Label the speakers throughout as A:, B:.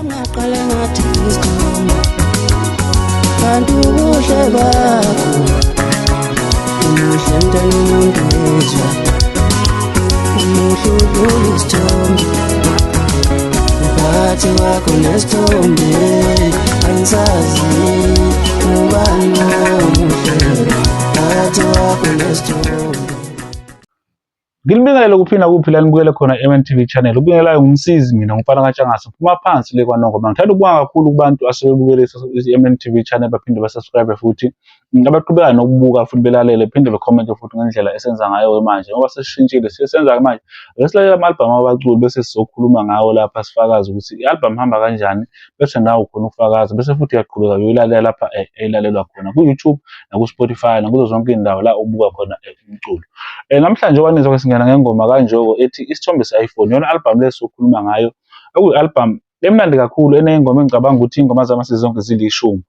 A: Ngaqale ngathi isithombe kanti ubuhle bakho umuhle mntana umuntu ezwa umuhle udlula isithombe phakathi kwakho nesithombe angisazi ubani omuhle phakathi kwakho nesithombe.
B: Nginibingelele kuphi nakuphi la nibukele khona i-MNTV channel. Ubingelelayo ngumsizi mina ngumfana kaNtshangase. Phuma phansi le kwaNongoma. Ngithanda ukubonga kakhulu kubantu asebebukele i-MNTV channel baphinde basubscribe futhi abaqhubeka nokubuka futhi belalele phinde becommente futhi ngendlela esenza ngayo manje ngoba sesishintshile sisenza manje. Ake silalele ama-album abaculi bese sizokhuluma ngawo lapha sifakaze ukuthi i-album ihamba kanjani bese nawe ukhona ukufakaza bese futhi uyaqhubeka uyoyilalela lapha elalelwa khona ku-YouTube naku-Spotify nakuzo zonke iy'ndawo la ubuka khona umculo. Namhlanje kwanizwa singena ngengoma kaNjoko ethi Isithombe se-iPhone, iyona album le esizokhuluma ngayo, okuyi-album emnandi kakhulu eney'ngoma engicabanga ukuthi iy'ngoma zami sezonke zilishumi.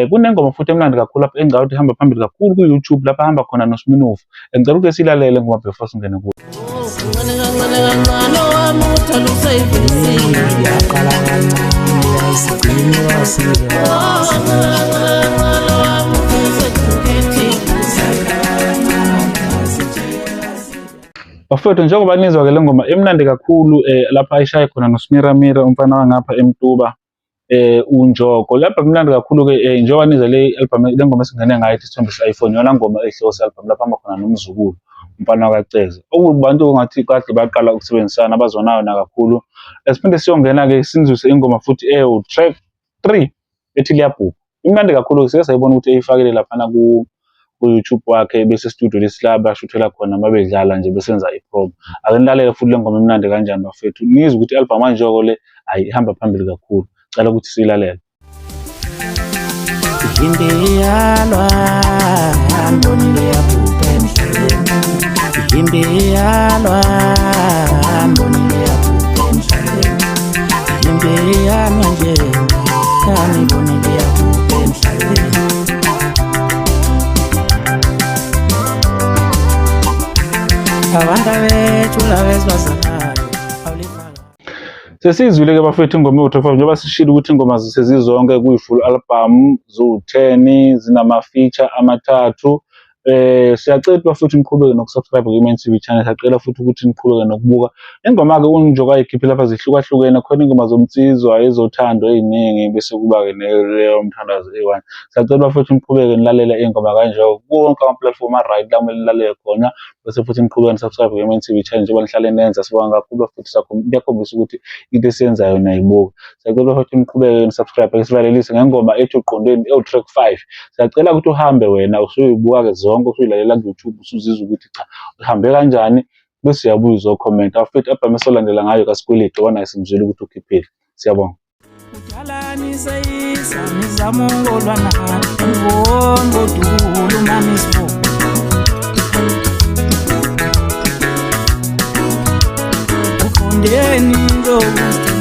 B: Kunengoma futhi emnandi kakhulu lapho engicabanga ukuthi ihamba phambili kakhulu ku-YouTube lapho ahamba khona noSminofu. Ngicela ukuthi silalele ngoba before singene kuyo.
A: Kancane kancane kancane owami uthando useyivelisile.
C: Yaqala kancane yasigcine wasika.
A: Kancane kancane owami useyivelisile.
B: Bafowethu, njengoba nizwa-ke le ngoma imnandi kakhulu lapha ayishaye khona noSmiramira umfana wangapha eMtuba uNjoko. Le album imnandi kakhulu-ke njengoba nizwa le album le ngoma esingene ngayo ethi Isithombe se-iPhone, iyona ngoma ehlose album lapha ahamba khona noMzukulu umfana wakaCeze. Okuwubantu ongathi kade baqala ukusebenzisana abazonayo nakakhulu. Siphinde siyongena-ke sinizwise ingoma futhi ewu-track 3 ethi Liyabhubha. Imnandi kakhulu, sike sayibona ukuthi eyifakile laphana ku-YouTube wakhe bese studio lesi la bashuthela khona uma bedlala nje besenza i-promo. Ake nilalele futhi le ngoma imnandi kanjani bafethu. Nizwe ukuthi i-album kaNjoko le ayi ihamba phambili kakhulu. Cela ukuthi siyilalele.
C: Imbiyalwa mbonile yabhubha emhlabeni. Imbiyalwa mbonile yabhubha emhlabeni. Imbiyalwa nje nami mbonile yabhubha emhlabeni. Abantu bethu laba esibazalayo awulifaka.
B: Sesizwile-ke bafethu ingoma ewu-top 5 njengoba sishilo ukuthi ingoma sezizonke kuyi-full album ziwu-10 zinama-feature amathathu. Siyacela ukuthi bafethu niqhubeke nokusubscribe kwi-MNTV TV channel. Siyacela futhi ukuthi niqhubeke nokubuka ingoma-ke uNjoko ayikhiphe lapha zihlukahlukene, khona ingoma zomnsizwa, ezothando ey'ningi bese kuba-ke neleyo mthandazo eyi-one. Siyacela bafethu niqhubeke nilalele iy'ngoma kaNjoko kuwo wonke ama-platform a-right la kumele nilalele khona, bese futhi niqhubeke nisubscribe kwi-MNTV channel njengoba nihlale nenza. Sibonga kakhulu bafethu, kuyakhombisa ukuthi into esiyenzayo niyayibuka. Siyacela bafethu niqhubeke nisubscribe, ake sivalelise ngengoma ethi Uqondeni ewu-track 5. Siyacela ukuthi uhambe wena usuyibuka-ke zonke usuyilalela ku-YouTube usuzizwa ukuthi cha uhambe kanjani, bese uyabuya uzokhomenta. Bafethu, album esolandela ngayo kaSikweletu ngoba naye simzwile ukuthi ukhiphile. Siyabonga.
C: Kudala niseyisa nizama ukulwa nami, angiboni kodwa uma nisibona. Uqondeni njengoba